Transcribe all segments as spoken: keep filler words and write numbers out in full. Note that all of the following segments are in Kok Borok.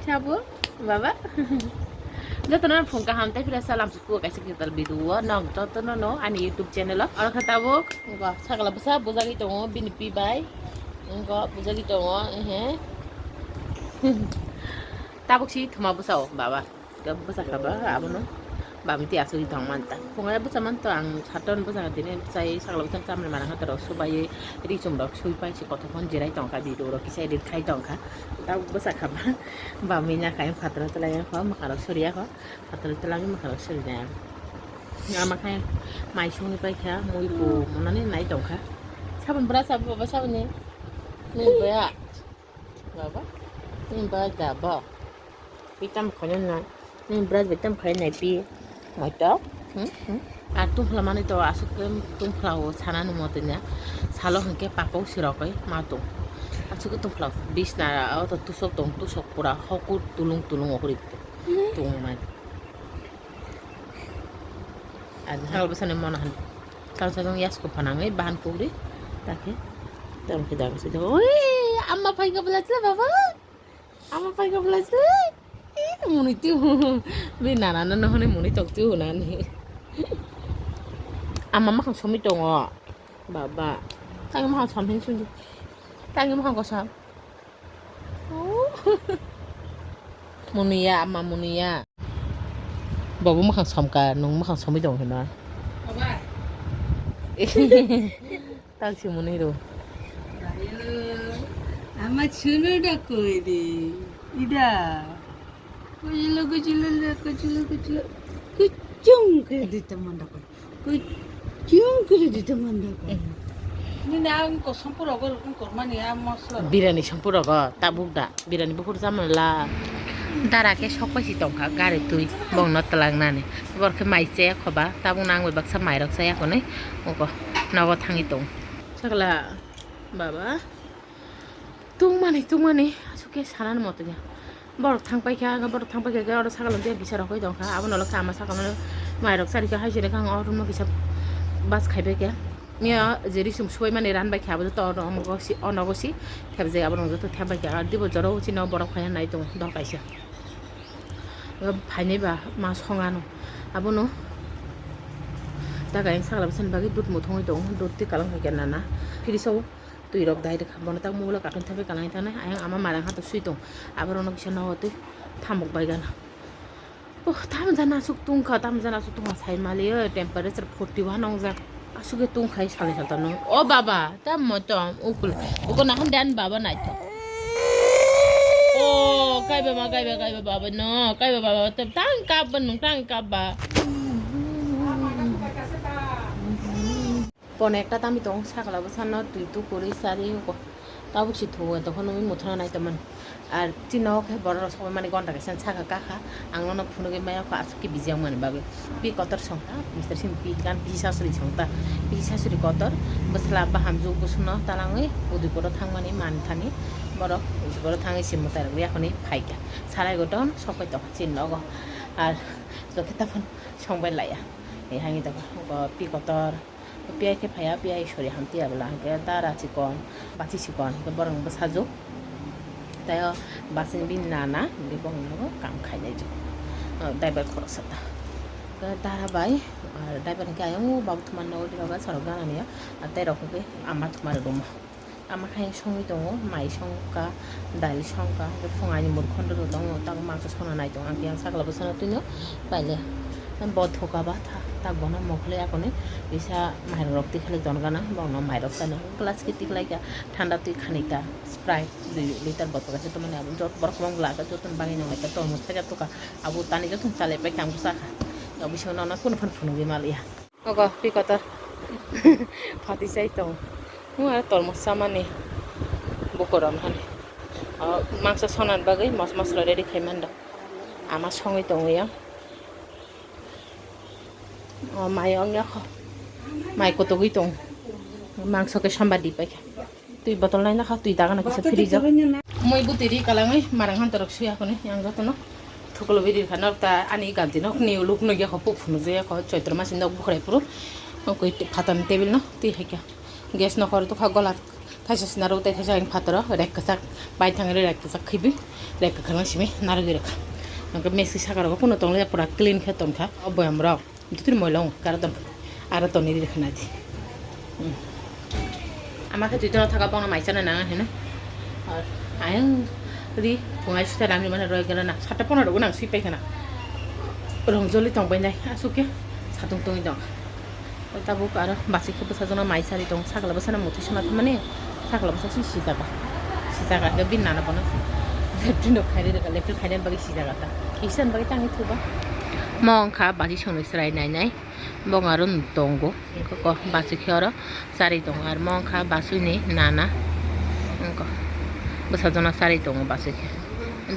Tabuk, baba. Jotono phung kaham tei phira salam suku kaisa kital video o nok jotono no ani YouTube channel o. Oro kha tabuk, go, sakla bwsa bujagwi tongo, bini pi bai. Go, bujagwi tongo, ehe. Tabuk si thuma bwsa o, baba. Bwsa kha ba, abono. Bami tei asugwi tong man ta. Phunga bwsa man to ang saton bwsa tini sai sakla bwsa chamani mana kha toro subai ri chum rok sui pai si kothok hon jirai tong kha, video rok kisa edit khai tong kha. Tabuk bwsa kha ba. Bamwi nya khai phataro twlai ya kho, mwkhang rok sori ya kho. Phataro twlai mwkhang rok sori nai. Ama khai mai songwi pai kha, mui bo monani nai tong kha. Sabon bwrasa bo baba saboni. Ni baya. Baba. Ni baya da bo. Pitam khone na. Ni bwrasa pitam khone nai pi. Moito. Hmm? Hmm? Ar tungphla mani to asuk tungphla o sana ni moto nya. Salo hwnkhe papo sirokoi ma tong. Asuk tungphla bisna o to tusok tong, tusok pura hokur tulung tulung okori tong mai. Ar hal bwsani mona han. Tang sajong yasko phanangwi bahan kugri. Takhe. Tang khe dago sida. Oi, amma phaika bwlachla baba. Amma phaika bwlachla. Ih, muni tu. Be nana no hone muni tok tu nani. Amma makhang somi tongo. Baba. Tang makhang somhin sunju. Tang makhang kosam. Munuya, ama munuya. Bobo makhang somka, nung makhang somwi tong hino. Baba. Tang si muni ro. Ama chunu da koi de. Ida. Kujulu, kujulu, kujulu, kujulu. Kuchung ke de tamanda koi. Kuchung kiri di teman da ko. Nini ang ko sompu rogo rukun kormani a mosla. Birani sompu rogo tabuk da. Birani bukur jamala. Dara khe sok pai si tongkha gari twi bongno twlang nani. Bor khe mai che khoba tabuk nang bai baksa mai rok saya kone. Oko nogo thangi tong. Sakla baba. Tungmani, tungmani, asuk khe sanani moto ya. Borok thang paikha, borok thang paikha, oro sakalo tei bisa rok koi tongkha. Abono lokha ama sakalo mairok chari kha, hai sini kha, ang oro no kisa bus khai paikha. Miya je risum subai mani ran baikha, abo joto oro omogo si, onogo si, thep jai abono joto thep baikha. Ar dibo joro uchi no borok phaiya nai tongo, dol kaisa. Phainai ba ma songano. Abono takai ang sakla bwsani bagwi dut muthungwi tongo, dut twi kalang hai khe nana. Phiri sao. Twi rok dai rwkha, bono tak mobile o carton thepwi kalangwi thangnai. Ayang ama marang ha to swi tong. Aborok no kisa nogo twi thamuk bai gana. Oh, tamo jana aswk tungkha, tamo jana aswk tungkha sai mali, oi, temperature forty one wngjak. Aswk khe tungkha salai salta no. O baba, tamo to ukul. Uko naham dan baba naithok. Oh, kaiba ma, kaiba, kaiba baba no, kaiba baba, tang kap ba nung, tang kap ba. Pono ekta tami tongo, sakla bwsano twi tukurwi chari oko. Tabuk si thugo, tokho nungwi muthuna nai tongmani. Ar chini o khe borok rok sokmani gonta kaisa saka kakha, ang nono phunugwi maya kho aswk khe bijak mani bagwi. Pi kotor songta, mister sini pi kan pi sasuri songta, pi sasuri kotor, bwsla bahamjwk bwswkno talangwi Udaipur o thangmani man thani borok Udaipur o thangwi se mwtai rok yakhwni phaikha. Salai godon sokbai tongkha chini nogo. Ar jokhe taphano songbai laiya. Hai hwnwi tongkha pi kotor. Piyai khe phaiya, piyai sori hamtiya bwla, hwnkhe dara chikon, basi chikon, hwnkhe borokni bwsajwk. Tei o basi bini nana, hwnkhe bohrokno bo kam khainai jwk. O driver khoroksa ta. Tei dara bai, ah, driver hwnkhe ayang o babu thumani nogo, driver bai chwrok gana niya, ah, tei rok hwnkhe ama thumani room o. Ama khe songwi tongo, mai songkha, dal songkha, hwnkhe phung ani murkhon rw tongo, tak mangsa sona nai tongo, ang khe yang sakla bwsano twino paile. Bo thuka ba tha, tak bono mokle akoni kisa mairok rok tikhlai ton gana, bono mairok sano glass khe tiklai kha, thanda twi khani ta, Sprite dui liter bottle kaisa tongmani, abo jot borok kwbang bwla khe jotono bagwi nang lai kha, tormos theka thuka, abo tani jotono chalai pai kha, ang bwsa kha, abo bisingo nono kunu phano phunugwi maliya. Ogo, pi kotor. Phatwi chai tong. Nung aro tormos chamani. Bukorom hani. O, mangsa sonani bagwi mos mosla ready khai mando. Ama songwi tongwi ang. O, mai ongya kho. Mai kotogwi tong. Mangso khe sombar di paikha. Twi bottle nai nakha, twi dagana kisa fridge o. Moi bwtwi ri kalangwi marang han torok suya hwnwi yang jotono. Thukulo biri kha nok ta ani ganti nok ni uluk no yakho puk phunuk je yakho choitro masi nok bukhrai phuru. Koi phatani table no twi hai kha. Gas no kor to kha gola Thaisa se narwk tei thaisa ang phataro rek kwchak bai thangwi rek kwchak khibwi rek kwkhwrang simi narwgwi rwkha. Hwnkhe mesi saka rogo kuno tonglai pura clean khe tongkha o boyam rok. Dutir moila wng karo ton aro tonwi rwkha nadi. Hmm. Ama khe twi tono thaka bongno mai chana nang hino. Ar ayang ri pungai sita rang rimani roi gana na sata pono rogo nang swi pai khana. Rong joli tong bai nai asuk khe satung tongwi tong. Tabuk aro basi khe bwsajwkno mai chari tong, sakla bwsano muthwi sona thangmani, sakla bwsa si sijaga, sijaga hwnkhe bini nana bono leptino khairwi rwkha, leptin khainani bagwi sijaga ta, kisa ni bagwi tangwi thuba. Mo wngkha basi songni chwrai nainai, bo wng aro tongo, wngkha ko basi khe oro chari tongo, aro mo wngkha basini nana, wngkha bwsajwkno chari tongo basi khe.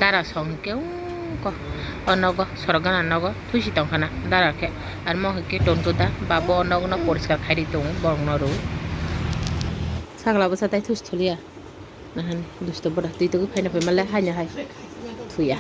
Dara song hwnkhe wngkha o nogo, sorok gana nogo thuisi tongkhana dara khe. Aro mo hwnkhe tonto da ba bo nogno poriskar khaidi tongo borokno rw. Sakla bwsa tai thusi thuliya. Nahani dusto bwrwi twi tugwi phaina phaima le haino hai thuya.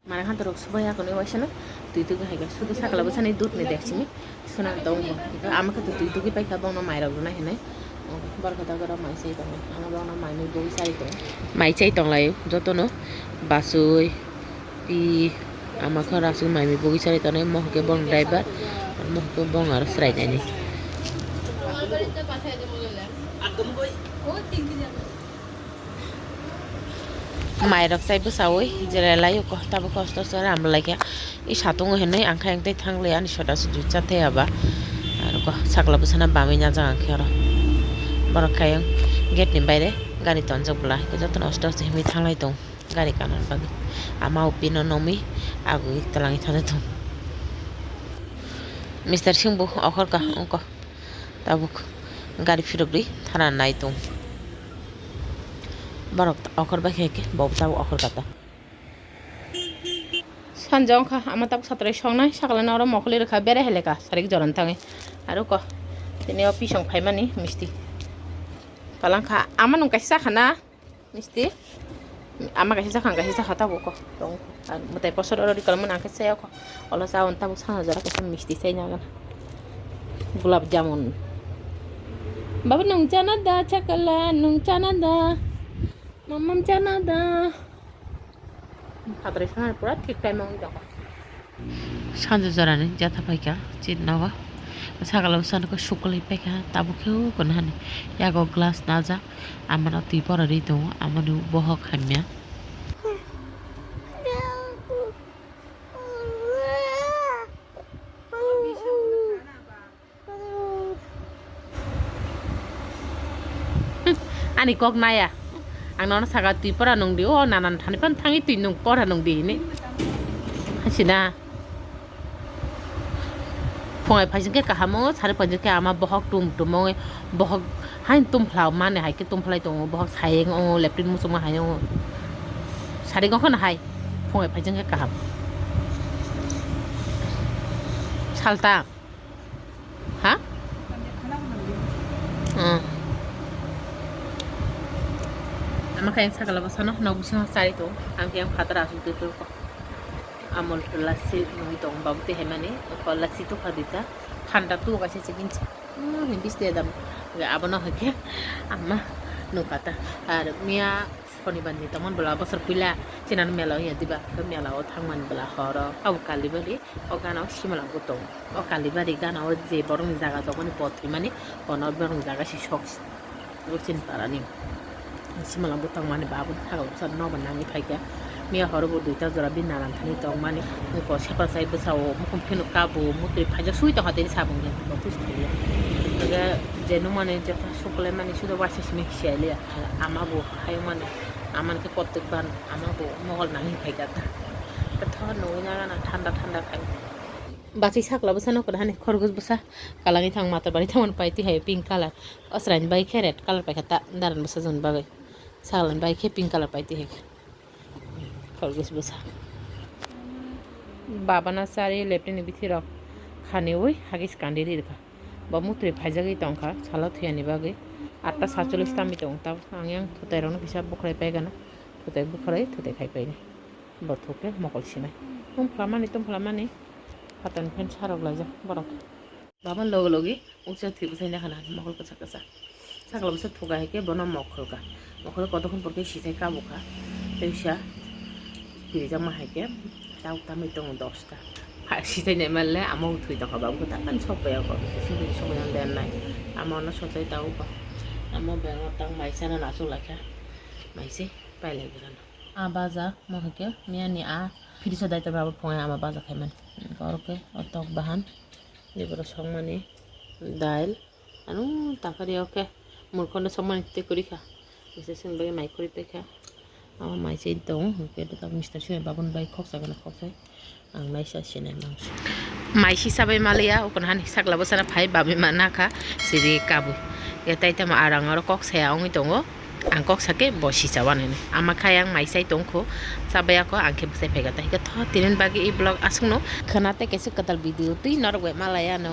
Mane khan torok subai yakoni waisano twi tugwi hai khe sudu sakla bwsani dudni deksini. Suna tongo. Ama khe twi tugwi paikha bongno mairok rwnai hinwi. Borok khe dagoro mai chai tongo. Ama bongno mai mui bogwi chari tongo. Mai chai tonglaio jotono basui, pi, ama khe rasuk mai mui bogwi chari tongo. Mo hwnkhe bong driver, mo hwnkhe bong aro chwrai naini. Mairok chai bwchaui jerelaio ko, tabuk kosto se ram laikha. I satungo hinwi ang khe ang tei thanglai ani soda sudi cha thai aba. Aro ko sakla bwsana bamwi najak ang khe oro. Borok khe ayang gate ni baire gari tonjak bwla, jotono osto osto himwi thanglai tong gari kanani bagwi. Ama o pino nungwi agwi twlangwi thangwi tong. Mister Singh bo okhorka wngkha. Tabuk gari phirogwi thana nai tong. Borok okhor bai khe bo tabuk okhor kata. Sanja wngkha ama tabuk satrai songnai sakla na oro mokol rwkha bere heleka sarik joran thangwi. Aro ko tini o pisong phaimani misti. Palangkha ama nung kaisa sakha na. Misti. Ama kaisa sakha, kaisa sakha tabuk ko. Tong. Mwtai posor oro rikal mani ang khe chaya ko. Olo chawan tabuk sana jora kaisa misti chai nang. Gulab jamun. Baba nung chana da chakala, nung chana da. Mamam chana da. Phatrai sana pura thik time wng tongo. Sanju jorani jatha phaikha chini nogo. Sakala bwsano khe suklai paikha tabuk khe o kono hani yago glass najak amano twi porori tongo amoni bohok hamya. Ani kok naya. Ang nono saka twi pora nung di, o nanan thani pan thangi twi nung pora nung di hini. Hasina. Phungai phaising khe kaham o, sari phaising khe ama bohok tum tum o, bohok hain tum phlao mani hai khe tum phlai tongo, bohok sayeng o, leptin muchungma hai o. Sari gokho no hai. Phungai phaising khe kaham. Salta. Ha? Hmm. Ama khe ang sakala bwsano nok bisingo chari tongo. Ang khe ang phataro asuk twi twi kho. Amul lassi nungwi tongo babu twi hai mani. Kho lassi tokha duita. Thanda tu kaisa chikin cha. Hmm, himbi ste dam. Abono hai khe ama nukha ta. Ar miya Sonibar ni tongmani bwla bosor puila chinano mela wngya diba, hwnkhe mela o thangmani bwla horo abo Kalibari o gana o Simalangbo tongo. O Kalibari gana o je borokni jaga tongmani bo thwimani bono borokni jaga si sok si. O chini parani Simalangbo tongmani ba aboni saka bwsa nobo nangwi phaikha. Miya horo bo duita jora bini nanan thani tongmani. Oko sepa sai bwsa o mukhum pheno kabo mutri phaijak sui tongkha tini sabong khe bo thusi thangya. Hwnkhe je nukmani jotto suklaimani sudo waisa simi siyaliya. Ama bo hayung mani, ama khe kottwk ban, ama bo mogol nangwi phaikha ta. Tho nungwi nagana thanda thanda khai. Bachwi sakla bwsano kwrwi hani khorgos bwsa kalangwi thang mator bari thangmani pai twi hai pink colour. O chwraini bai khe red colour paikha ta daran bwsa joni bagwi. Saklani bai khe pink colour pai twi hai khe. Khorgos bwsa. Babana chari leptini bithi rok khaniwi hagis kandi ri rwkha. Bo mutwi phaijagwi tongkha salo thwiyani bagwi. Atta satchollish tamwi tongo tabuk. Ang yang thutai rokno kisa bukhrai paigana. Thutai bukhrai thutai khai paini. Bo thuk khe mokol sinai. Tum phlamani, tum phlamani. Phatani phan sarok laijak borok. Baba logi logi ucha thwi bwsai nakhana mokol kwchak kwchak. Sakla bwsa thuga hai khe bono mokhol ka. Mokhol kotokhon porkhe sithai kabo kha. Teisa pirijakma hai khe tau tamwi tongo dosta. Pha sithai nai manle amo thwi tongkha babu khe tamani sok pai ako. Sithai sok yang den nai. Amo no sotai tau ko. Amo beng o tang mai sana na chuk lai kha. Mai se pai lai gana. A baja mo hai khe miya ni a phirisa dai ta babu phungai ama baja khai man. Oro khe o tok bahan. Libro songmani dail. Ano takari oke murkhono songmani tei kwrwi kha. Bisa sini bagwi mai kwrwi paikha. Amo mai se tong hwnkhe ta Mister Sina babun bai khoksa gana khoksai. Ang naisa sini mangsa. Mai si sabai maliya ukon hani sakla bwsana phai babi ma nakha siri kabui. Ya tai tamo arang oro kok saya ongwi tongo. Ang kok sake bo sisa wanani. Ama khai ang mai sai tongkho. Sabai ako ang khe bwsai phaikha. Tahikhe tho tinin bagwi i vlog aswkno. Khana tei kaisa kwtal video twi norok bai malaya no.